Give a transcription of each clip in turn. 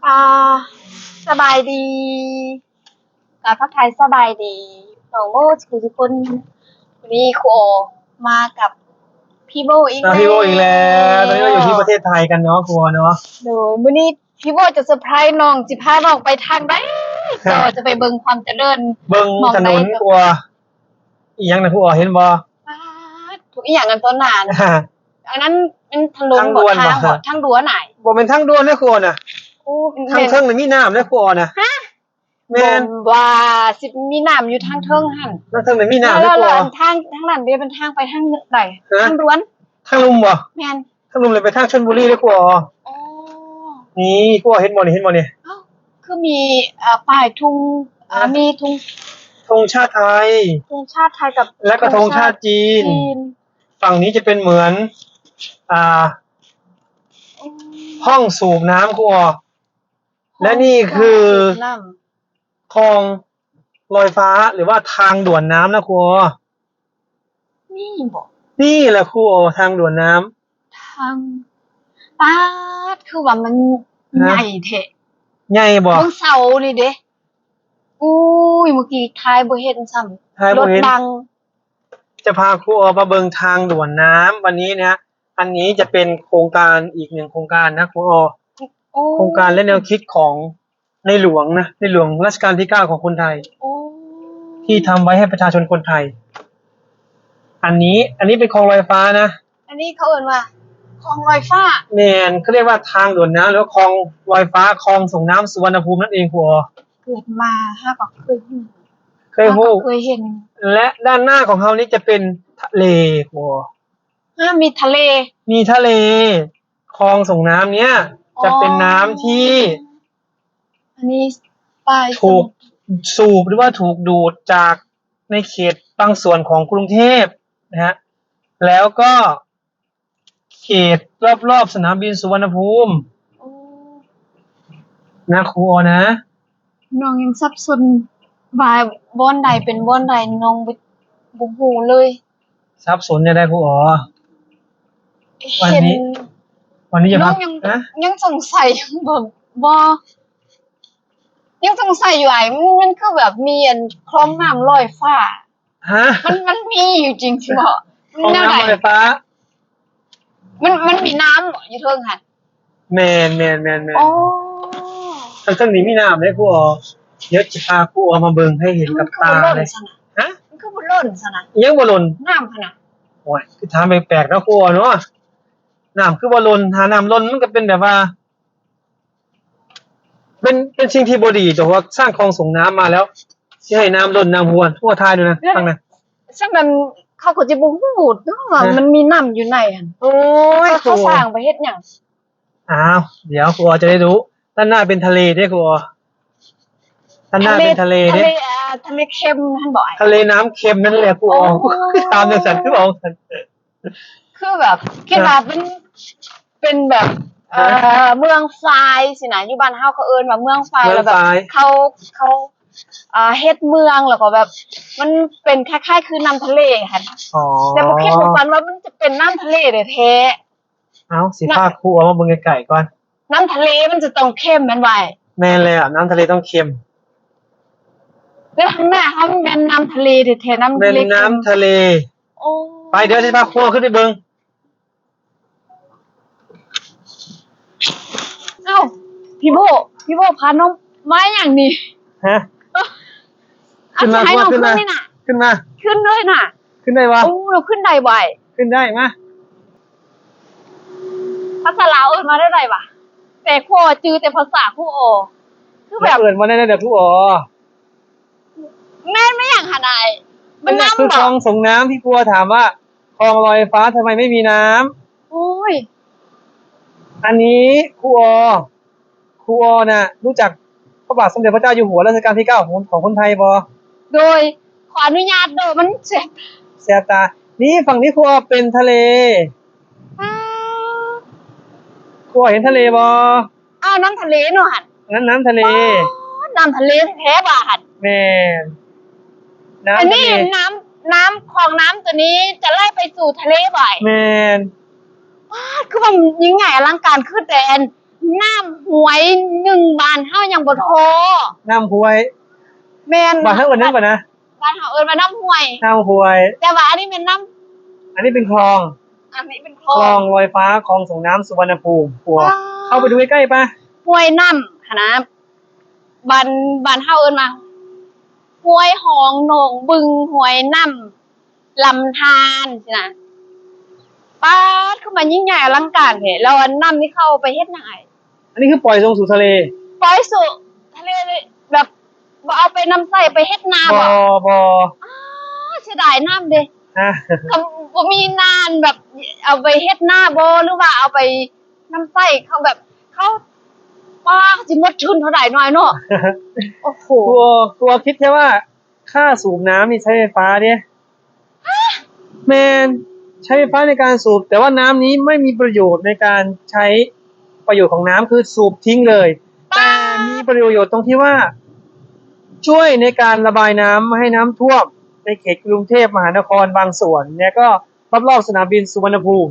ອ່າ ສະບາຍດີ ກາບທັກທາຍສະບາຍດີນ້ອງໂມທຸກຄົນ. ມື້ນີ້ຄູໂອມາກັບພີ່ໂມອີກ ອ່າ ແລ້ວ ພີ່ໂມອີກແລ້ວ. ຕອນນີ້ເຮົາຢູ່ທີ່ປະເທດໄທກັນເນາະ ຄູໂອເນາະ. ໂດຍ ມື້ນີ້ພີ່ໂມຈະເຊີໄພຣສ໌ນ້ອງ ຊິພານ້ອງໄປທາງໃດ ກໍຈະໄປເບິ່ງຄວາມຈະເລີນ ເບິ່ງຖະໜົນ ໃດກໍ ຄູໂອ. ອີ່ຫຍັງນະຄູໂອ ເຫັນບໍ່? ປາດ ອີ່ຫຍັງອັນຕົວໜ້ານະ? ອັນນັ້ນແມ່ນຖະໜົນ ທາງດ່ວນບໍ່? ທາງບໍ່? ທາງດ່ວນນະ? ບໍ່ແມ່ນທາງດ່ວນເດ້ຄູໂອນະ. ໂອ້ ທາງເທິງນີ້ມີນ້ຳເດ້ຄູໂອນະ. ຮະ? ແມ່ນ ບໍ່ວ່າຊິມີນ້ຳຢູ່ທາງເທິງຫັ້ນ. ທາງເທິງນີ້ມີນ້ຳເດ້ຄູໂອ. ແລ້ວທາງ ທາງນັ້ນເດ ເປັນທາງໄປທາງໃດ? ຮະ? ທາງດ່ວນ? ທາງລຸ່ມບໍ່? ແມ່ນ. ທາງລຸ່ມເລີຍໄປທາງຊົນບູລີເດ້ຄູໂອ. ອໍ ນີ້ຄູໂອເຫັນບໍ່ນີ້ ເຫັນບໍ່ນີ້? ເອົ້າ ຄືມີ ເອີ ປ້າຍທຸງ ເອີ ຮະ? ມີທຸງ ທຸງຊາດໄທ ທຸງຊາດໄທກັບ ແລະກໍທຸງຊາດຈີນ ຈີນ. ຝັ່ງນີ້ຈະເປັນເໝືອນ ອ່າ ອືມ ຫ້ອງສູບນ້ຳຄູໂອ. ແລະນີ້ຄື ຫ້ອງສູບນ້ຳ ຄອງລອຍຟ້າ ຫຼືວ່າທາງດ່ວນນ້ຳນະຄູໂອ. ນີ້ບໍ? ນີ້ແຫຼະຄູໂອ ທາງດ່ວນນ້ຳ. ທາງ ປາດ ຄືວ່າມັນ ຮະ? ໃຫຍ່ແທ້. ໃຫຍ່ບໍ? ເບິ່ງເສົານີ້ເດ້. ອຸ້ຍ ມື້ກີ້ຖ່າຍບໍ່ເຫັນຊ້ຳ ຖ່າຍບໍ່ເຫັນ ລົດບັງ. ຈະພາຄູໂອມາເບິ່ງທາງດ່ວນນ້ຳວັນນີ້ນະ. ອັນນີ້ຈະເປັນໂຄງການອີກໜຶ່ງໂຄງການນະຄູໂອ. ໂອ້ ໂຄງການ ແລະ ແນວຄິດຂອງ ໃນຫຼວງນະ ໃນຫຼວງລາຊະການທີເກົ້າຂອງຄົນໄທ ໂອ້ ທີ່ທຳໄວ້ໃຫ້ປະຊາຊົນຄົນໄທ. ອັນນີ້ ອັນນີ້ເປັນຄອງລອຍຟ້ານະ. ອັນນີ້ເຂົາເອີ້ນວ່າຄອງລອຍຟ້າ. ແມ່ນ ເຂົາຮຽກວ່າທາງດ່ວນນ້ຳ ຫຼືວ່າຄອງລອຍຟ້າ ຄອງສົ່ງນ້ຳສຸວັນນະພູມນັ້ນເອງຄູໂອ. ເກີດມາຫາກໍເຄີຍຮູ້ ເຄີຍຮູ້ ຫາກໍເຄີຍເຫັນ. ແລະ ດ້ານໜ້າຂອງເຮົານີ້ຈະເປັນທະເລຄູໂອ. ຮະ ມີທະເລ? ມີທະເລ. ຄອງສົ່ງນ້ຳເນີ້ຍ ອໍ ຈະເປັນນ້ຳທີ່ ອັນນີ້ປາຍ ຖືກສູບ ຫຼືວ່າຖືກດູດຈາກໃນເຂດບາງສ່ວນຂອງກຸງເທບນະຮະ ແລ້ວກໍເຂດລອບໆສະໜາມບິນສຸວັນນະພູມ. ໂອ້ ນະຄູໂອນະ. ນ້ອງຍັງສັບສົນວ່າບ່ອນໃດເປັນບ່ອນໃດ ນ້ອງບໍ່ ບໍ່ຮູ້ເລີຍ. ສັບສົນແນວໃດຄູໂອ? ວັນນີ້ ເຫັນ ວັນນີ້ ນ້ອງຍັງ ຮະ? ຍັງສົງໄສ ບໍ່ ບໍ່ ຍັງສົງໄສຢູ່ອ້າຍ ມັນ ມັນຄືແບບມີອັນຄອງນ້ຳລອຍຟ້າ. ຮະ? ມັນ ມັນມີຢູ່ຈິງຊິບໍ? ຄອງນ້ຳລອຍຟ້າ? ມັນ ມັນມີນ້ຳຢູ່ເທິງຫັ້ນ. ແມ່ນໆໆໆ. ອໍ ເທິງນີ້ມີນ້ຳເດ້ຄູໂອ. ດຽວຊິພາຄູໂອມາເບິ່ງໃຫ້ເຫັນກັບຕາເລີຍ. ມັນຄືບໍ່ຫຼົ່ນຊັ້ນນະ? ຮະ? ມັນຄືບໍ່ຫຼົ່ນຊັ້ນນະ? ຍັງບໍ່ຫຼົ່ນ? ນ້ຳຫັ້ນນະ? ໂອ້ຍ ຄືຖາມແປກໆເນາະຄູໂອເນາະ. ນ້ຳຄືບໍ່ຫຼົ່ນ? ຖ້ານ້ຳຫຼົ່ນມັນກໍເປັນແບບວ່າ ເປັນ ເປັນສິ່ງທີ່ບໍ່ດີຕົວະ ສ້າງຄອງສົ່ງນ້ຳມາແລ້ວ ຊິໃຫ້ນ້ຳຫຼົ່ນນ້ຳຮົ່ວ ທົ່ວທາຍໂດຍນະ ຟັງນະ. ສະນັ້ນເຂົາກໍຈະບໍ່ຮູ້ຕົວະວ່າ ຮະ? ມັນມີນ້ຳຢູ່ໃນຫັ້ນ. ໂອ້ຍ ເຂົາ ເຂົາສ້າງໄປເຮັດຫຍັງ? ອ້າວ ດຽວຄູໂອຈະໄດ້ຮູ້. ດ້ານໜ້າເປັນທະເລເດ້ຄູໂອ. ດ້ານໜ້າເປັນທະເລເດ້. ທະເລ ທະເລ ອ່າ ທະເລເຄັມຫັ້ນບໍ? ທະເລນ້ຳເຄັມນັ້ນແຫຼະຄູໂອ. ໂອ້ຍ ຄືຖາມຈັ່ງຊັ້ນ ຄືເວົ້າຊັ້ນ. ຄືແບບ ຄິດວ່າເປັນ ເປັນແບບ ຮະ? ເອີ ເມືອງຊາຍຊີ້ນະ. ຢູ່ບ້ານເຮົາເຂົາເອີ້ນວ່າເມືອງຊາຍ ເມືອງຊາຍ ແລ້ວແບບເຂົາ ເຂົາ ອ່າ ເຮັດເມືອງ ແລ້ວກໍແບບ ມັນເປັນຄ້າຍໆຄືນ້ຳທະເລຫັ້ນ. ອໍ ແຕ່ບໍ່ຄິດບໍ່ຝັນວ່າມັນຈະເປັນນ້ຳທະເລແທ້ໆ. ເອົ້າ ຊິພາຄູໂອມາເບິ່ງໃກ້ໆກ່ອນ. ນ້ຳທະເລມັນຈະຕ້ອງເຄັມແມ່ນບໍ່? ແມ່ນແລ້ວ ນ້ຳທະເລຕ້ອງເຄັມ. ແລ້ວທາງໜ້າເຮົາແມ່ນນ້ຳທະເລແທ້ໆ ນ້ຳທະເລ ແມ່ນນ້ຳທະເລ. ໂອ້ ໄປ ດຽວຊິພາຄູໂອຂຶ້ນໄປເບິ່ງ. ເອົ້າ ພີ່ໂບ ພີ່ໂບພານ້ອງມາຫຍັງນີ້? ຮະ? ເອົ້າ ຂຶ້ນມາ ຂຶ້ນມາ ຂຶ້ນມາ ຂຶ້ນມາ ຂຶ້ນເລີຍນະ. ຂຶ້ນໄດ້ບໍ່? ໂອ້ ເຮົາຂຶ້ນໄດ້ບໍ່? ຂຶ້ນໄດ້ ມາ. ພາສາລາວເອີ້ນວ່າແນວໃດຫວາ? ແຕ່ຄູອໍຈື່ແຕ່ພາສາຄູອໍ ຄືແບບ ເອີ້ນວ່າແນວໃດເດີຄູອໍ? ແມ່ນ ແມ່ນຫຍັງຫັ້ນອ້າຍ? ມັນນ້ຳ ຄືຄອງສົ່ງນ້ຳທີ່ຄູອໍຖາມວ່າ ຄອງລອຍຟ້າທຳໄມໄມ່ມີນ້ຳ? ໂອ້ຍ ອັນນີ້ຄູອໍ ຄູອໍນະ ຮູ້ຈັກພະບາດສົມເດັດພະເຈົ້າຢູ່ຫົວ ລາຊະການທີເກົ້າຂອງ ຂອງຄົນໄທບໍ່? ໂດຍ ຂໍອະນຸຍາດເດີ ມັນແສບ ແສບຕາ. ນີ້ ຝັ່ງນີ້ຄູອໍເປັນທະເລ. ອ້າ ຄູອໍເຫັນທະເລບໍ່? ອ້າວ ນ້ຳທະເລເນາະຫັ້ນ. ນັ້ນນ້ຳທະເລ. ອໍ ນ້ຳທະເລແທ້ໆວ່າຫັ້ນ. ແມ່ນ ນ້ຳທະເລ. ອັນນີ້ນ້ຳ ນ້ຳ ຄອງນ້ຳຕົວນີ້ຈະໄຫຼໄປສູ່ທະເລບໍ່? ແມ່ນ. ວ້າ ຄືວ່າຍິ່ງໃຫຍ່ອະລັງການ ຄືແຕ່ອັນ ນ້ຳຫ້ວຍໜຶ່ງບ້ານເຮົາຍັງບໍ່ພໍ. ນ້ຳຫ້ວຍ. ແມ່ນ. ບ້ານເຮົາເອີ້ນຫຍັງກ່ອນນະ? ບ້ານເຮົາເອີ້ນວ່ານ້ຳຫ້ວຍ. ນ້ຳຫ້ວຍ. ແຕ່ວ່າອັນນີ້ແມ່ນນ້ຳ ອັນນີ້ເປັນຄລອງ. ອັນນີ້ເປັນຄລອງ. ຄລອງລອຍຟ້າ ຄລອງສົ່ງນ້ຳສຸວັນນະພູມ. ກວ ວ້າ ເຂົ້າໄປດູໃກ້ໆປະ. ຫ້ວຍນ້ຳຫັ້ນນະ. ບ້ານ ບ້ານເຮົາເອີ້ນວ່າຫ້ວຍຮອງ ໜອງບຶງ ຫ້ວຍນ້ຳ ລຳທານຊີ້ນະ. ປາດ ຄືມັນຍິ່ງໃຫຍ່ອະລັງການແທ້. ແລ້ວອັນນ້ຳນີ້ເຂົາເອົາໄປເຮັດຫຍັງອ້າຍ? ອັນນີ້ຄືປ່ອຍລົງສູ່ທະເລ. ປ່ອຍສູ່ທະເລ ແບບບໍ່ເອົາໄປນຳໃຊ້ໄປເຮັດນາບໍ? ບໍ່ ບໍ່. ອ້າ ເສຍດາຍນ້ຳເດ. ຮະ? ຄັນບໍ່ມີນ້ຳແບບເອົາໄປເຮັດນາບໍ ຫຼືວ່າເອົາໄປ ນຳໃຊ້ເຂົາແບບ ເຂົາ ປາ ຊິໝົດທຶນເທົ່າໃດໜ້ອຍເນາະ. ໂອ້ໂຫ ຕົວ ຕົວຄິດແຄ່ວ່າຄ່າສູບນ້ຳນີ້ໃຊ້ໄຟຟ້າເດ້. ຮະ? ແມ່ນ ໃຊ້ໄຟຟ້າໃນການສູບ ແຕ່ວ່ານ້ຳນີ້ໄມ່ມີປະໂຫຍດໃນການໃຊ້ ປະໂຫຍດຂອງນ້ຳຄືສູບຖິ້ມເລີຍ. ປາ ແຕ່ມີປະໂຫຍດຕົງທີ່ວ່າ ຊ່ວຍໃນການລະບາຍນ້ຳ ບໍ່ໃຫ້ນ້ຳຖ້ວມໃນເຂດກຸງເທບມະຫານະຄອນບາງສ່ວນ ແລະກໍ ລອບໆສະໜາມບິນສຸວັນນະພູມ.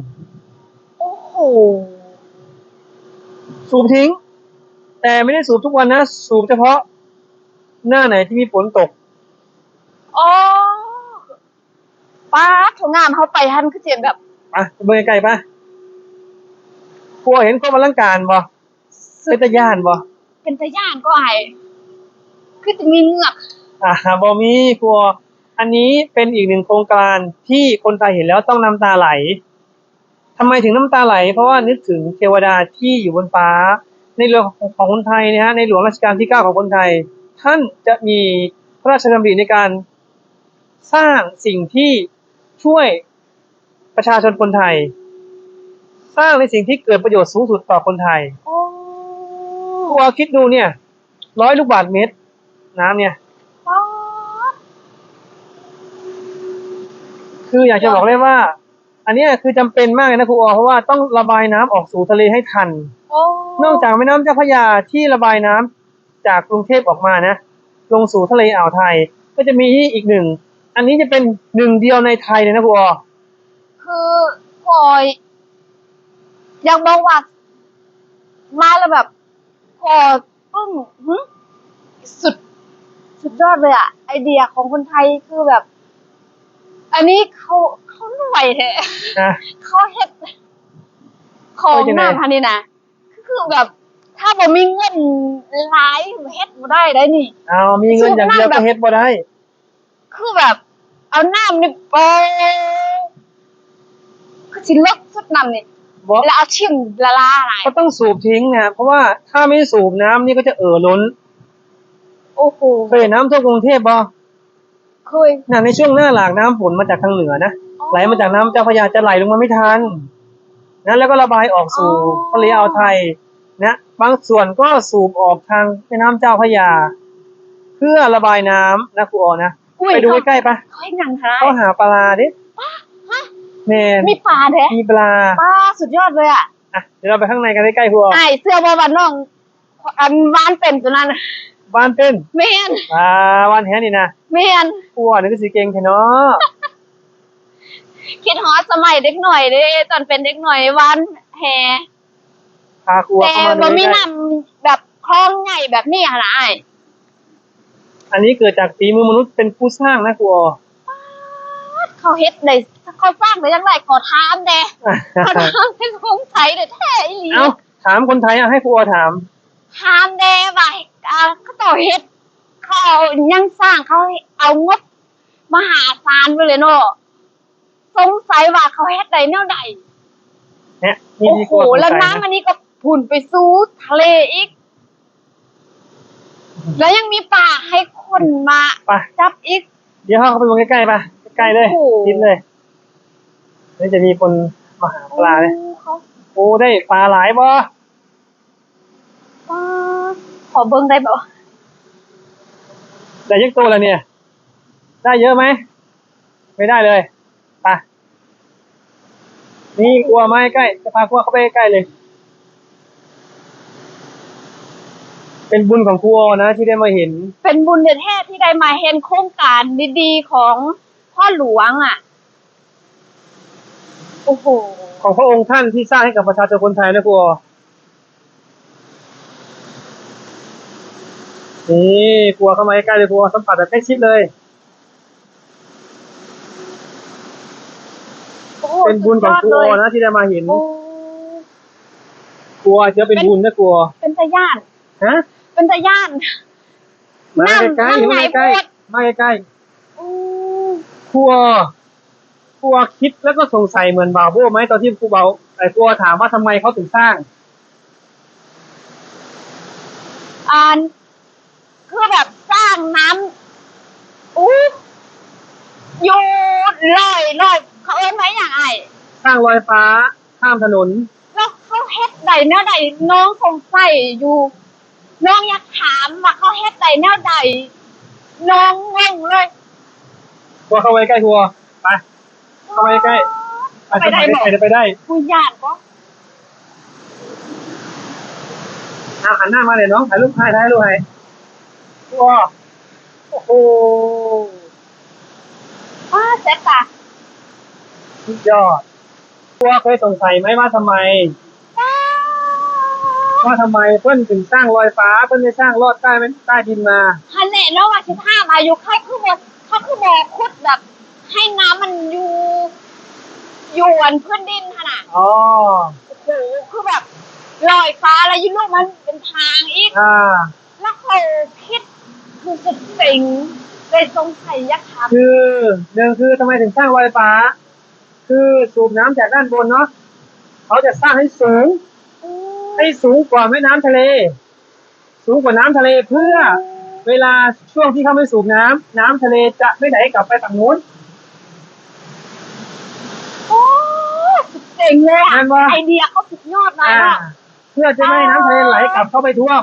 ໂອ້ໂຫ ສູບຖິ້ມ ແຕ່ໄມ່ໄດ້ສູບທຸກວັນນະ ສູບສະເພາະໜ້າໃນທີ່ມີຝົນຕົກ. ອໍ ປາດໂທ ງາມ ເຮົາໄປຫັ້ນຄືຊິແບບ ໄປ ໄປເບິ່ງໃກ້ໆປະ. ກວ ເຫັນຄວາມອະລັງການບໍ່? ເປັນຕາຢ້ານບໍ່? ເປັນຕາຢ້ານກໍອ້າຍ ຄືຈະມີເງືອກ. ອ່າ ບໍ່ມີ ກວ ອັນນີ້ເປັນອີກໜຶ່ງໂຄງການທີ່ຄົນໄທເຫັນແລ້ວຕ້ອງນ້ຳຕາໄຫຼ. ທຳໄມເຖິງນ້ຳຕາໄຫຼ? ເພາະວ່ານຶກເຖິງເທວະດາທີ່ຢູ່ບົນຟ້າ. ໃນເລື່ອງຂອງ ຂອງຄົນໄທເນຍຮະ ໃນຫຼວງລາຊະການທີເກົ້າຂອງຄົນໄທ ທ່ານຈະມີພະລາຊະດຳລິໃນການສ້າງສິ່ງທີ່ຊ່ວຍ ປະຊາຊົນຄົນໄທ ສ້າງໃນສິ່ງທີ່ເກີດປະໂຫຍດສູງສຸດຕໍ່ຄົນໄທ. ໂອ້ ກວ ຄິດດູເນຍ ຮ້ອຍລູກບາດເມັດນ້ຳເນຍ. ປາດ ຄືຢາກຈະບອກເລີຍວ່າ ອັນເນຍຄືຈຳເປັນມາກເລີຍນະຄູອໍ ເພາະວ່າຕ້ອງລະບາຍນ້ຳອອກສູ່ທະເລໃຫ້ທັນ. ໂອ້ ນອກຈາກແມ່ນ້ຳເຈົ້າພະຍາທີ່ລະບາຍນ້ຳ ຈາກກຸງເທບອອກມານະ ລົງສູ່ທະເລອ່າວໄທ ກໍຈະມີນີ້ອີກໜຶ່ງ ອັນນີ້ຈະເປັນໜຶ່ງດຽວໃນໄທເລີຍນະຄູອໍ. ຄືຂ້ອຍຢາກບອກວ່າ ມາແລ້ວແບບ ກໍປຶ້ມ ຫື ສຸດ ສຸດຍອດເລີຍອະ ໄອເດຍຂອງຄົນໄທ ຄືແບບ ອັນນີ້ເຂົາ ເຂົາລວຍແທ້ ຮະ ເຂົາເຮັດ ຂອງ ເອີ ຈັ່ງໃດ ນ້ຳຫັ້ນນີ້ນະ ຄືແບບ ຖ້າບໍ່ມີເງິນຫຼາຍເຮັດບໍ່ໄດ້ໄດ໋ນີ້. ເອົາ ມີເງິນຢ່າງດຽວກໍເຮັດບໍ່ໄດ້. ຄືແບບ ເອົານ້ຳນີ້ ໂອ້ ຄືຊິເລິກສຸດນ້ຳນີ້ ບໍ່ ແລ້ວເອົາຖິ້ມລະລາຍ ກໍຕ້ອງສູບຖິ້ມນະ ເພາະວ່າຖ້າໄມ່ສູບນ້ຳນີ້ກໍຈະເອີລົ້ນ. ໂອ້ໂຫ ເຄີຍເຫັນນ້ຳຖ້ວມກຸງເທບບໍ່? ເຄີຍ ນະ ໃນຊ່ວງໜ້າຫຼາກນ້ຳຝົນມາຈາກທາງເໜືອນະ ອໍ ໄຫຼມາຈາກນ້ຳເຈົ້າພະຍາ ຈະໄຫຼລົງມາໄມ່ທັນນະ ແລ້ວກໍລະບາຍອອກສູ່ ອໍ ທະເລອ່າວໄທນະ ບາງສ່ວນກໍສູບອອກທາງແມ່ນ້ຳເຈົ້າພະຍາ ເພື່ອລະບາຍນ້ຳນະ ຄູອໍນະ. ອຸ້ຍ ໄປດູໃກ້ໆປະ ເຂົາເຮັດຫຍັງຫາ ເຂົາຫາປາເດ້. ປາ ຮະ ແມ່ນ ມີປາແທ້ ມີປາ ປາ ສຸດຍອດເລີຍອະ. ອ່ະ ດຽວເຮົາໄປຂ້າງໃນກັນໃກ້ໆ ຄູອໍ. ອ້າຍເຊື່ອບໍ່ວ່ານ້ອງ ອັນຫວ່ານເປັນຕົວນັ້ນ ຫວ່ານເປັນ? ແມ່ນ. ອ່າ ຫວ່ານແຫນີ້ນະ? ແມ່ນ. ຄູອໍນີ້ຄືຊິເກັ່ງແທ້ເນາະ. ຄິດຮອດສະໄໝເດັກນ້ອຍເດ້ ຕອນເປັນເດັກນ້ອຍຫວ່ານແຫ ພາຄູອໍເຂົ້າມາ ແຕ່ບໍ່ມີນ້ຳແບບຄລອງໃຫຍ່ແບບນີ້ຫັ້ນນະອ້າຍ. ອັນນີ້ເກີດຈາກຝີມືມະນຸດເປັນຜູ້ສ້າງນະ ຄູອໍ. ປາດ ເຂົາເຮັດໄດ້ ເຂົາສ້າງໄດ້ຈັ່ງໃດ? ຂໍຖາມແດ່ ຂໍຖາມເປັນຄົນໄທແທ້ໆອີ່ຫຼີ. ເອົ້າ ຖາມຄົນໄທ ເອົາ ໃຫ້ຄູອໍຖາມ ຖາມແດ່ວ່າ ອ່າ ເຂົາເຈົ້າເຮັດ ເຂົາເອົາຫຍັງສ້າງ ເຂົາເອົາງົບມະຫາສານໄປເລີຍເນາະ. ສົງໄສວ່າເຂົາເຮັດໄດ້ແນວໃດ? ແນະ ໂອ້ໂຫ ແລ້ວນ້ຳອັນນີ້ກໍພຸ້ນໄປສູ່ທະເລອີກ ແລ້ວຍັງມີປາໃຫ້ຄົນມາ ໄປ ຈັບອີກ. ດຽວເຮົາເຂົ້າໄປເບິ່ງໃກ້ໆ ໄປ ໃກ້ໆເລີຍ ໂອ້ໂຫ ຕິດເລີຍ. ນີ້ຈະມີຄົນມາຫາປາເດ້. ໂອ້ ເຂົາ ໂອ້ ໄດ້ປາຫຼາຍບໍ່? ປາ ຂໍເບິ່ງໄດ້ບໍ່? ໄດ້ຈັກໂຕແລ້ວນີ້? ໄດ້ເຍອະໄໝ? ໄມ່ໄດ້ເລີຍ. ໄປ ນີ້ ຄູອໍມາໃກ້ໆ ຈະພາຄູອໍເຂົ້າໄປໃກ້ໆເລີຍ. ເປັນບຸນຂອງຄູອໍນະ ທີ່ໄດ້ມາເຫັນ. ເປັນບຸນແທ້ໆ ທີ່ໄດ້ມາເຫັນໂຄງການດີໆ ຂອງພໍ່ຫຼວງອະ. ໂອ້ໂຫ ຂອງພະອົງທ່ານທີ່ສ້າງໃຫ້ກັບປະຊາຊົນຄົນໄທນະຄູອໍ. ນີ້ ຄົວເຂົ້າມາໃກ້ໆເລີຍ ຄົວສຳຜັດແບບໃກ້ຊິດເລີຍ. ໂອ້ ເປັນບຸນຂອງຄົວນະທີ່ໄດ້ມາເຫັນ. ໂອ້ ຄົວຈະເປັນບຸນນະຄົວ. ເປັນຕາຢ້ານ. ຮະ? ເປັນຕາຢ້ານ. ມາໃກ້ໆ ມາໃກ້ໆ ມາໃກ້ໆ. ໂອ້ ຄົວ ຄົວຄິດແລ້ວກໍສົງໄສເໝືອນບ່າວໂບ້ໄໝ ຕອນທີ່ຄູບ່າວ ເອີ ຄົວຖາມວ່າທຳໄມເຂົາເຖິງສ້າງ ອັນ ຄືແບບສ້າງນ້ຳ ອູ້ ຢູ່ລອຍ ລອຍ ເຂົາເອີ້ນວ່າຫຍັງອ້າຍ? ສ້າງລອຍຟ້າຂ້າມຖະໜົນ. ແລ້ວເຂົາເຮັດໄດ້ແນວໃດ? ນ້ອງສົງໄສຢູ່ ນ້ອງຢາກຖາມວ່າເຂົາເຮັດໄດ້ແນວໃດ? ນ້ອງງົງເລີຍ. ຄົວເຂົ້າໄປໃກ້ໆ ຄົວ ໄປ ເຂົ້າໄປໃກ້ໆ ໄປ ໄປໄດ້ບໍ່? ໄປໄດ້ ຜູ້ຢ້ານບໍ່? ອ່າ ຫັນໜ້າມາເລີຍນ້ອງ ຖ່າຍຮູບໃຫ້ ຖ່າຍຮູບໃຫ້. ໂອ້ ໂອ້ໂຫ ອ້າ ແຊບຕາ ສຸດຍອດ. ຄົວເຄີຍສົງໄສໄໝວ່າທຳໄມ ວ້າ ວ່າທຳໄມເພິ່ນເຖິງສ້າງລອຍຟ້າ ເພິ່ນໄດ້ສ້າງລອດໃຕ້ ໃຕ້ດິນມາ? ຫັ້ນແຫຼະ ນ້ອງວ່າຊິຖາມວ່າຢູ່ ເຂົາຄືບໍ່ ເຂົາຄືບໍ່ຂຸດແບບໃຫ້ນ້ຳມັນຢູ່ ຢູ່ອັນພື້ນດິນຫັ້ນນະ. ອໍ ໂອ້ໂຫ ຄືແບບລອຍຟ້າ ແລ້ວຢູ່ລຸ່ມມັນເປັນທາງອີກ. ອ່າ ແລ້ວເຂົາຄິດຄືຈະເຈັງ ເລີຍສົງໄສຢາກຖາມ ຄື ໜຶ່ງ ຄືທຳໄມເຖິງສ້າງລອຍຟ້າ? ຄືສູບນ້ຳຈາກດ້ານບົນເນາະ ເຂົາຈະສ້າງໃຫ້ສູງ ອືມ ໃຫ້ສູງກວ່າແມ່ນ້ຳທະເລ ສູງກວ່ານ້ຳທະເລ ເພື່ອເວລາຊ່ວງທີ່ເຂົາໄປສູບນ້ຳ ນ້ຳທະເລຈະໄມ່ໄຫຼກັບໄປຝັ່ງໂນ້ນ. ໂອ້ ສຸດເຈັງເລີຍອະ ແມ່ນບໍ່? ໄອເດຍເຂົາສຸດຍອດຫຼາຍເນາະ ອ່າ ເພື່ອຈະໄມ່ໃຫ້ນ້ຳທະເລໄຫຼກັບເຂົ້າໄປຖ້ວມ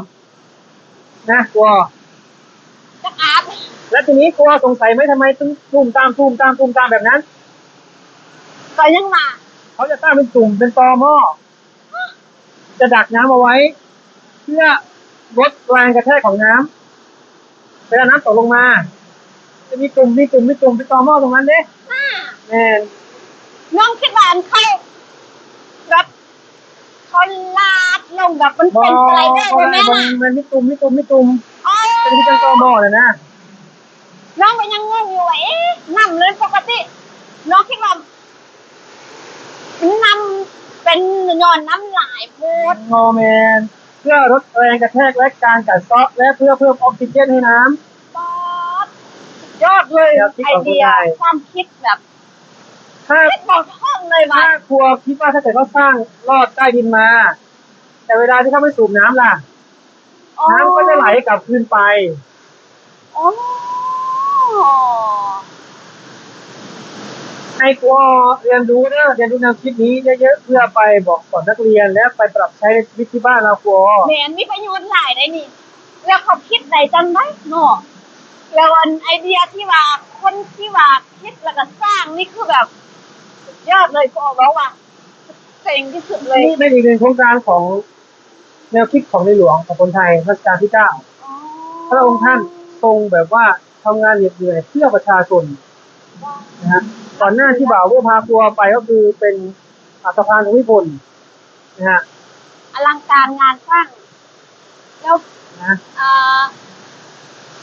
ນະ ກົວ ຈັກອາບ. ແລ້ວທີນີ້ກົວສົງໄສໄໝ ທຳໄມຕຶງຕຸ່ມຕາມ ຕຸ່ມຕາມ ຕຸ່ມຕາມແບບນັ້ນ? ກໍຍັງວ່າ ເຂົາຈະສ້າງເປັນຕຸ່ມ ເປັນຕໍໝໍ້ ຈະດັກນ້ຳເອົາໄວ້ ເພື່ອລົດແຮງກະແທກຂອງນ້ຳ ເວລານ້ຳຕົກລົງມາ ຈະມີຕຸ່ມ ມີຕຸ່ມ ມີຕຸ່ມ ເປັນຕໍໝໍ້ຕົງນັ້ນເດ້. ອ່າ ແມ່ນ. ນ້ອງຄິດວ່າອັນເຂົາແບບ ເຂົາລາດລົງແບບມັນເປັນສະໄລເດີ ບໍ່ ບໍ່ແມ່ນ ບໍ່ແມ່ນ ບໍ່ແມ່ນ ມີຕຸ່ມ ມີຕຸ່ມ ມີຕຸ່ມ ອໍ ເປັນຄືຈັ່ງຕໍ່ໝໍ້ຫັ້ນນະ. ນ້ອງກໍຍັງງົງຢູ່ວ່າ ເອະ ນ້ຳເລີຍ ປົກກະຕິນ້ອງຄິດວ່າ ນ້ຳເປັນຍ້ອນນ້ຳຫຼາຍໂພດ. ບໍ່ແມ່ນ ເພື່ອລົດແຮງກະແທກ ແລະ ການກັດເຊາະ ແລະ ເພື່ອເພີ່ມອອກຊີເຈນໃຫ້ນ້ຳ. ປາດ ສຸດຍອດເລີຍ ແນວຄິດຂອງຜູ້ຊາຍ ໄອເດຍ ຄວາມຄິດແບບ ຖ້າ ຄິດບໍ່ເຖິງເລີຍວ່າ ຖ້າຄົວຄິດວ່າ ຖ້າເກີດເຂົາສ້າງລອດໃຕ້ດິນມາ ແຕ່ເວລາທີ່ເຂົາໄປສູບນ້ຳລະ ອໍ ນ້ຳກໍຈະໄຫຼກັບຄືນໄປ. ອໍ ໃຫ້ຄົວຮຽນຮູ້ເດີ ຮຽນຮູ້ແນວຄິດນີ້ເຍີະໆ ເພື່ອໄປບອກສອນນັກຮຽນ ແລະ ໄປປັບໃຊ້ໃນຊີວິດທີ່ບ້ານເຮົາຄົວ. ແມ່ນ ມີປະໂຫຍດຫຼາຍໄດ໋ນີ້. ແລ້ວເຂົາຄິດໄດ້ຈັ່ງໃດເນາະ? ແລ້ວອັນໄອເດຍທີ່ວ່າ ຄົນທີ່ວ່າຄິດແລ້ວກໍສ້າງນີ້ຄືແບບສຸດຍອດເລີຍ ຂໍບອກວ່າເຈັງທີ່ສຸດເລີຍ. ນີ້ເປັນອີກໜຶ່ງໂຄງການຂອງແນວຄິດຂອງໃນຫຼວງຂອງຄົນໄທ ລັດຊະການທີເກົ້າ. ອໍ ພະອົງທ່ານຊົງແບບວ່າທຳງານເຫນັດເຫື່ອຍເພື່ອປະຊາຊົນນະຮະ. ກ່ອນໜ້າທີ່ບ່າວໂບ້ພາຄົວໄປ ກໍຄືເປັນ ອາ ສະພານພູມິພົນ ນະຮະ ອະລັງການງານສ້າງ. ແລ້ວ ນະ ອ່າ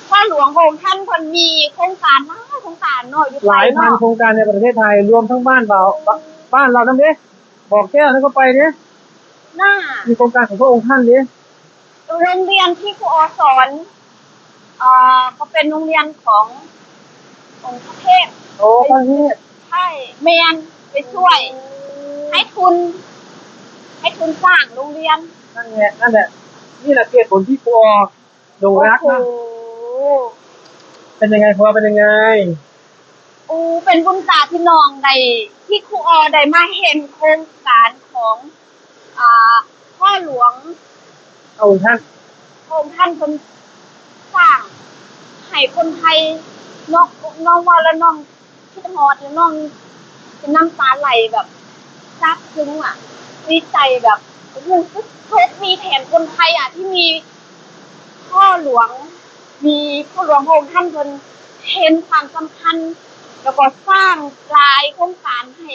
ພໍ່ຫຼວງພະອົງທ່ານເພິ່ນມີໂຄງການຫຼາຍໂຄງການເນາະ ຢູ່ໄທເນາະ ຫຼາຍພັນໂຄງການໃນປະເທດໄທ ລວມທັງບ້ານເຮົາ ບ້ານລາວນຳເດ້ ບໍ່ແກ້ວນັ້ນກໍໄປເດ້ ນະ ມີໂຄງການຂອງພະອົງທ່ານເດ້. ໂຮງຮຽນທີ່ຄູອໍສອນ ອ່າ ກໍເປັນໂຮງຮຽນຂອງອົງພະເທບ. ໂອ້ ພະເທບ ໃຊ່ ແມ່ນ ໄປຊ່ວຍ ໂອ້ ໃຫ້ທຶນ ໃຫ້ທຶນສ້າງໂຮງຮຽນ. ນັ້ນແຫຼະ ນັ້ນແຫຼະ ນີ້ແຫຼະເຫດຜົນທີ່ຄູອໍຫຼົງລັກນະ. ໂອ້ໂຫ ເປັນຍັງໄງ ຄູອໍ ເປັນຍັງໄງ? ໂອ້ ເປັນບຸນຕາທີ່ນ້ອງໄດ້ ທີ່ຄູອໍໄດ້ມາເຫັນໂຄງການຂອງ ອ່າ ພໍ່ຫຼວງ ພະອົງທ່ານ ພະອົງທ່ານເພິ່ນສ້າງໃຫ້ຄົນໄທເນາະ. ນ້ອງເວົ້າແລ້ວນ້ອງຄິດຮອດ ແລ້ວນ້ອງເປັນນ້ຳຕາໄຫຼແບບຊາບຊຶ້ງອະ ດີໃຈແບບຮູ້ສຶກໂຊກດີແທນຄົນໄທອະ ທີ່ມີພໍ່ຫຼວງ ມີພໍ່ຫຼວງພະອົງທ່ານເພິ່ນເຫັນຄວາມສຳຄັນ ແລ້ວກໍສ້າງຫຼາຍໂຄງການໃຫ້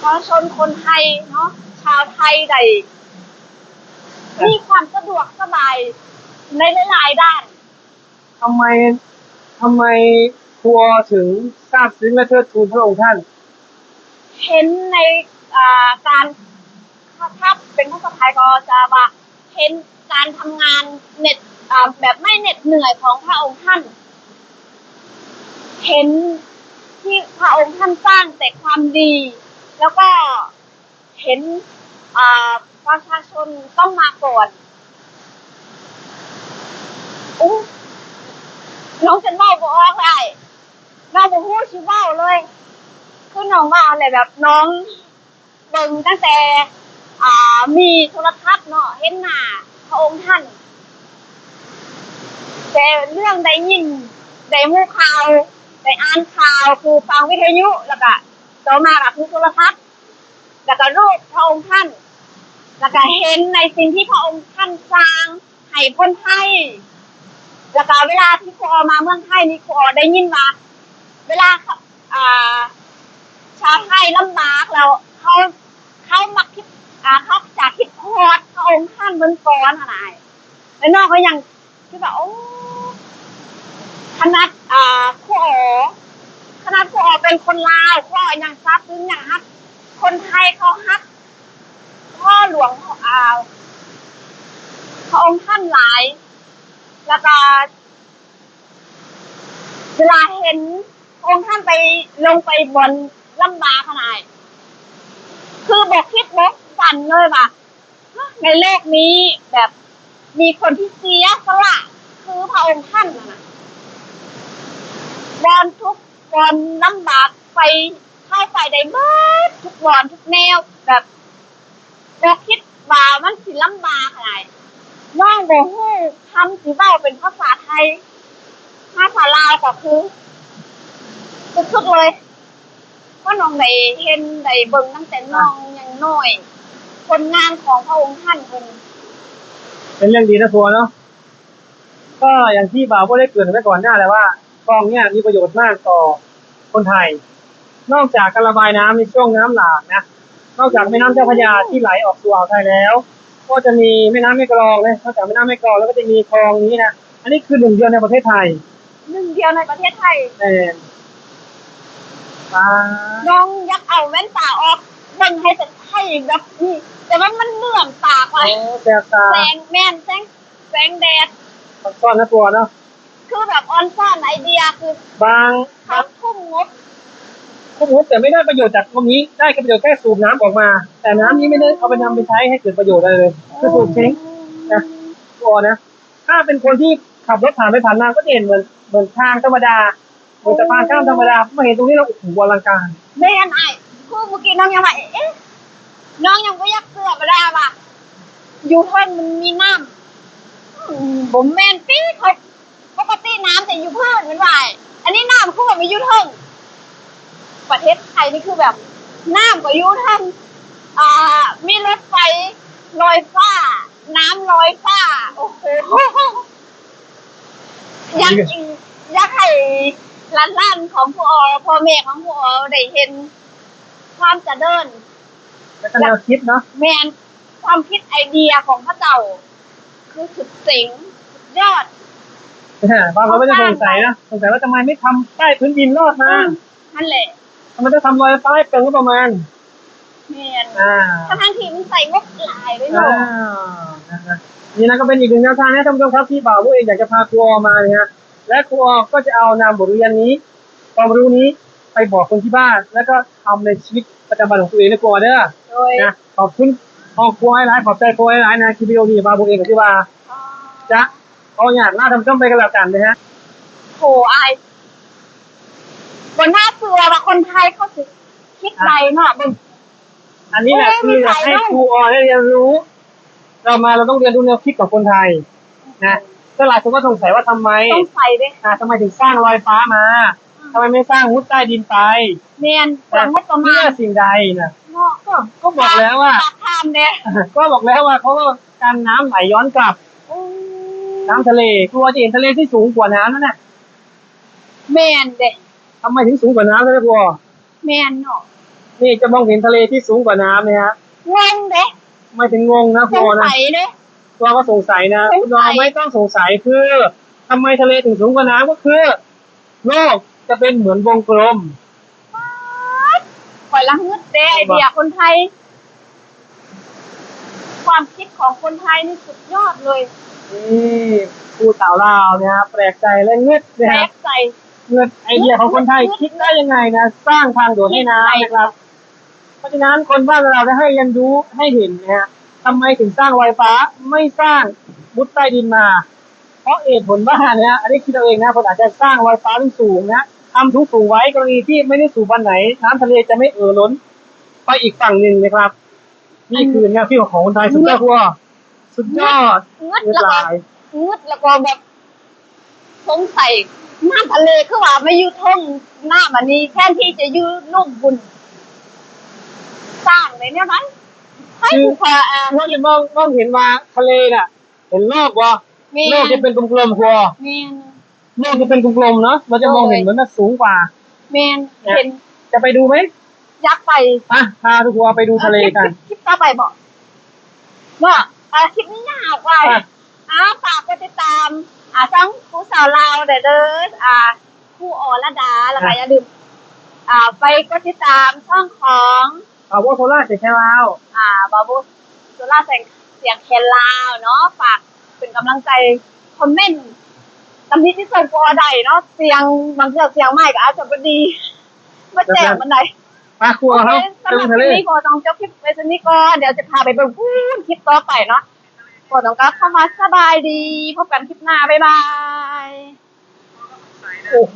ປະຊາຊົນຄົນໄທເນາະ ຊາວໄທໄດ້ມີຄວາມສະດວກສະບາຍ ໃນຫຼາຍໆດ້ານ. ທຳໄມ ທຳໄມຄູອໍເຖິງຊາບຊຶ້ງ ແລະ ເທີດທູນພະອົງທ່ານ? ເຫັນໃນ ອ່າ ການ ຖ້າ ຖ້າເປັນພາສາໄທກໍຈະວ່າ ເຫັນການທຳງານເໜັດ ອ່າ ແບບໄມ່ເໜັດເໜື່ອຍຂອງພະອົງທ່ານ, ເຫັນທີ່ພະອົງທ່ານສ້າງແຕ່ຄວາມດີ ແລ້ວກໍ ເຫັນ ອ່າ ປະຊາຊົນຕ້ອງມາກ່ອນ. ອຸ້ ນ້ອງຈົນເວົ້າບໍ່ອອກເລີຍ, ນ້ອງບໍ່ຮູ້ຊິເວົ້າເລີຍ. ຄືນ້ອງວ່າແຫຼະ ແບບນ້ອງເບິ່ງຕັ້ງແຕ່ ອ່າ ມີໂທລະທັດເນາະ, ເຫັນໜ້າພະອົງທ່ານ ແຕ່ເລື່ອງໄດ້ຍິນ ໄດ້ຮູ້ຂ່າວ ໄດ້ອ່ານຂ່າວ ຄືຟັງວິທະຍຸ ແລ້ວກະ ຕໍ່ມາກໍຄືໂທລະທັດ ແລ້ວກໍຮູບພະອົງທ່ານ ແລ້ວກໍເຫັນໃນສິ່ງທີ່ພະອົງທ່ານສ້າງໃຫ້ຄົນໄທ. ແລ້ວກໍເວລາທີ່ຄູອໍມາເມືອງໄທນີ້ ຄູອໍໄດ້ຍິນວ່າ ເວລາ ອ່າ ຊາວໄທລຳບາກແລ້ວ ເຂົາ ເຂົາມັກຄິດ ອ່າ ເຂົາຈະຄິດຮອດພະອົງທ່ານເບິ່ງກ່ອນຫັ້ນນະ. ແລ້ວນ້ອງກໍຍັງ ຄືແບບ ໂອ້ ຂະໜາດ ອ່າ ຄູອໍ ຂະໜາດຄູອໍເປັນຄົນລາວ ຄູອໍຍັງຊາບຊຶ້ງ ຍັງຮັກ ຄົນໄທເຂົາຮັກພໍ່ຫຼວງ ອ່າ ພະອົງທ່ານຫຼາຍ. ແລ້ວກໍເວລາເຫັນພະອົງທ່ານໄປ ລົງໄປບ່ອນລຳບາກຂະໜາດ ຄືບໍ່ຄິດບໍ່ຝັນເລີຍວ່າ ໃນໂລກນີ້ແບບມີຄົນທີ່ເສຍສະຫຼະຄືພະອົງທ່ານນະ ບ່ອນທຸກບ່ອນລຳບາກໄປ ເຂົ້າໄປໄດ້ເບິດທຸກບ່ອນທຸກແນວ ແບບບໍ່ຄິດວ່າມັນຊິລຳບາກຂະໜາດໃດ. ນ້ອງບໍ່ຮູ້ຄຳຊິເວົ້າເປັນພາສາໄທ ພາສາລາວກໍຄືສຸດໆເລີຍ. ເພາະນ້ອງໄດ້ເຫັນໄດ້ເບິ່ງຕັ້ງແຕ່ນ້ອງຍັງນ້ອຍ ຜົນງານຂອງພະອົງທ່ານເພິ່ນ. ເປັນເລື່ອງດີນະຄົວເນາະ. ກໍຢ່າງທີ່ບ່າວໂບ້ໄດ້ເກริ่ນໄວ້ກ່ອນໜ້າແລ້ວວ່າ ຄອງເນີ້ຍມີປະໂຫຍດມາກຕໍ່ຄົນໄທ. ນອກຈາກການລະບາຍນ້ຳໃນຊ່ວງນ້ຳຫຼາກນະ, ນອກຈາກແມ່ນ້ຳເຈົ້າພະຍາທີ່ໄຫຼອອກສູ່ອ່າວໄທແລ້ວ, ກໍຈະມີແມ່ນ້ຳແມ່ກລອງນະ, ນອກຈາກແມ່ນ້ຳແມ່ກລອງແລ້ວ ກໍຈະມີຄອງນີ້ນະ. ອັນນີ້ຄືໜຶ່ງດຽວໃນປະເທດໄທ. ໜຶ່ງດຽວໃນປະເທດໄທ. ແມ່ນ. ວ້າ. ນ້ອງຢາກເອົາແວ່ນຕາອອກເບິ່ງໃຫ້ ໃຫ້ແບບນີ້ ແຕ່ວ່າມັນເຫຼືອມຕາໄປ. ໂອ້ ແສບຕາ. ແສງ ແມ່ນ ແສງ ແສງແດດ. ອອນຊອນນະຕົວເນາະ. ຄືແບບອອນຊອນໄອເດຍ ຄືບາງ ເຂົາທຸ່ມງົບ ທຸ່ມງົບ ແຕ່ໄມ່ໄດ້ປະໂຫຍດຈາກງົບນີ້ ໄດ້ແຕ່ປະໂຫຍດແຄ່ສູບນ້ຳອອກມາ ແຕ່ນ້ຳນີ້ໄມ່ໄດ້ເອົາໄປນຳໄປໃຊ້ໃຫ້ເກີດປະໂຫຍດອະໄລເລີຍ. ຄືສູບເສັງນະ ບໍ່ນະ. ຖ້າເປັນຄົນທີ່ຂັບລົດຜ່ານໄປຜ່ານມາ ກໍຈະເຫັນເໝືອນ ເໝືອນທາງທຳມະດາ ເໝືອນສະພານຂ້າມທຳມະດາ ມາເຫັນຕົງນີ້ແລ້ວ ໂອ້ໂຫ ອະລັງການ. ແມ່ນອ້າຍ ຄືມື້ກີ້ນ້ອງຍັງວ່າ ເອະ ນ້ອງຍັງບໍ່ຢາກເຊື່ອບໍ່ໄດ້ວ່າ ຢູ່ເທິງມັນມີນ້ຳ. ອືມ ບໍ່ແມ່ນຕິ ເຂົາ ປົກກະຕິນ້ຳຈະຢູ່ພື້ນແມ່ນວ່າ ອັນນີ້ນ້ຳຄືວ່າມາຢູ່ເທິງ. ປະເທດໄທນີ້ຄືແບບ ນ້ຳກໍຢູ່ເທິງ ອ່າ ມີລົດໄຟລອຍຟ້າ ນ້ຳລອຍຟ້າ. ໂອ້ໂຫ ຢາກ ຢາກໃຫ້ຫຼານໆຂອງຜູ້ອໍ ພໍ່ແມ່ຂອງຜູ້ອໍໄດ້ເຫັນຄວາມຈະເລີນ ແລະ ກໍແນວຄິດເນາະ. ແມ່ນ ຄວາມຄິດໄອເດຍຂອງເຂົາເຈົ້າຄືສຸດເຈັງ ສຸດຍອດ. ບາງຄົນກໍຈະສົງໄສນະ ສົງໄສວ່າທຳໄມໄມ່ທຳໃຕ້ພື້ນດິນລອດມາ? ເອີ ຫັ້ນແຫຼະ. ທຳໄມຕ້ອງທຳລອຍຟ້າໃຫ້ເປີງງົບປະມານ? ແມ່ນ. ອ່າ ທັງໆທີ່ມັນໃຊ້ງົບຫຼາຍເດ້ເນາະ. ອ່າ ນະ ນະ ນີ້ນະກໍເປັນອີກໜຶ່ງແນວທາງນະທ່ານຜູ້ຊົມຄັບ ທີ່ບ່າວເອງຢາກຈະພາຄູອໍມານີ້ຮະ ແລະ ຄູອໍກໍຈະເອົານຳບົດຮຽນນີ້ ຄວາມຮູ້ນີ້ໄປບອກຄົນທີ່ບ້ານ ແລ້ວກໍທຳໃນຊີວິດປະຈຳວັນຂອງຕົວເອງເດີຄູອໍເດີ. ໂດຍ ນະ ຂອບຄຸນຄອບຄົວຫຼາຍໆ ຂອບໃຈຄູອໍຫຼາຍໆນະ. ຄລິບວິດີໂອນີ້ບ່າວເອງກໍຖືວ່າ ອໍ ຈະຂໍອະນຸຍາດລາທ່ານຜູ້ຊົມໄປກັນແລ້ວກັນເດີຮະ. ໂຫ ອ້າຍ ບໍ່ໜ້າເຊື່ອວ່າຄົນໄທເຂົາຊິຄິດໄດ້ເນາະ. ເບິ່ງ ອັນນີ້ແຫຼະ ຄືຢາກໃຫ້ຄູອໍໄດ້ຮຽນຮູ້ ເຮົາມາ ເຮົາຕ້ອງຮຽນຮູ້ແນວຄິດຂອງຄົນໄທນະ. ສ່ວນຫຼາຍຄົນກໍສົງໄສວ່າທຳໄມ ສົງໄສເດ້ ອ່າ ທຳໄມເຖິງສ້າງລອຍຟ້າມາ? ອືມ ທຳໄມໄມ່ສ້າງມຸດໃຕ້ດິນໄປ? ແມ່ນ ເພື່ອງົບປະມານ ເພື່ອສິ່ງໃດນະ? ເນາະ ກໍ ກໍບອກແລ້ວວ່າ ປາກຖ້ຳເດ້ ກໍບອກແລ້ວວ່າ ເພາະວ່າການນ້ຳໄຫຼຍ້ອນກັບ ອືມ ນ້ຳທະເລ ຄືວ່າຈະເຫັນທະເລທີ່ສູງກວ່ານ້ຳນັ້ນນະ. ແມ່ນເດ້. ທຳໄມເຖິງສູງກວ່ານ້ຳນະພໍ່? ແມ່ນເນາະ. ນີ້ຈະມອງເຫັນທະເລທີ່ສູງກວ່ານ້ຳນີ້ຮະ. ງົງເດ້. ໝາຍເຖິງງົງນະພໍ່ນະ. ສົງໄສເດ້. ตัวก็สงสัยนะ สงสัย คุณน้องไม่ต้องสงสัย คือทำไมทะเลถึงสูงกว่าน้ำ ก็คือโลกจะเป็นเหมือนวงกลม ข้อยละงึดเด้ ไอเดียคนไทย ความคิดของคนไทยนี่สุดยอดเลย นี่ ผู้สาวลาวเนี่ยแปลกใจและงึดนะ แปลกใจ งึด ไอเดียของคนไทย คิดได้ยังไงนะ สร้างทางด่วนให้น้ำนะครับ เพราะฉะนั้นคนบ้านเราได้ให้เรียนรู้ให้เห็นนะฮะ ทำไมถึงสร้างลอยฟ้า ไม่สร้างมุดใต้ดินมา เพราะเหตุผลว่านะฮะ อันนี้คิดเอาเองนะ คนอาจจะสร้างลอยฟ้าสูงๆนะ ทำสูงๆไว้ กรณีที่ไม่ได้สูบวันไหน น้ำทะเลจะไม่เอ่อล้นไปอีกฝั่งหนึ่งนะครับ นี่คือแนวคิดของคนไทย สุดยอด สุดยอด งึด งึด หลาย งึดแล้วก็แบบ สงสัยน้ำทะเลคือว่ามาอยู่เทิงน้ำอันนี้ แทนที่จะอยู่ลุ่มบุ่น สร้างได้แนวใด ให้ผู้พา น้องจะมอง มองเห็นว่าทะเลน่ะ เห็นโลกบ่ แม่น โลกจะเป็นกลมๆ หัว แม่น โลกจะเป็นกลมๆ เนาะ เราจะมองเห็นเหมือนมันสูงกว่า แม่น เห็น จะไปดูไหม อยากไป อ่ะ พาทุกคนไปดูทะเลกัน คลิป คลิปต่อไปบ่ เนาะ อ่ะ คลิปนี้ยาวไป อ่ะ อ่า ฝากกดติดตาม อ่า ช่องผู้สาวลาวเด้อ อ่า ครูอรดา แล้วก็ อ่ะ อย่าลืม อ่า ไปกดติดตามช่องของ บ่าวโบโซล่าเสียงแคนลาว อ่า บ่าวโบโซล่าเสียง เสียงแคนลาวเนาะ ฝากเป็นกำลังใจ คอมเมนต์ ตำหนิติชมก็ได้เนาะ เสียง บางเทื่อเสียงไมค์ก็อาจจะบ่ดี บ่แจ่มปานใด ไป ครัวเฮา โอเค สำหรับคลิปนี้ก็ต้องจบคลิปไว้เท่านี้ก่อน เดี๋ยวจะพาไปเบิ่งพู้นคลิปต่อไปเนาะ ก็ต้องกลับคำว่าสบายดี พบกันคลิปหน้า บ๊ายบาย โอ้โห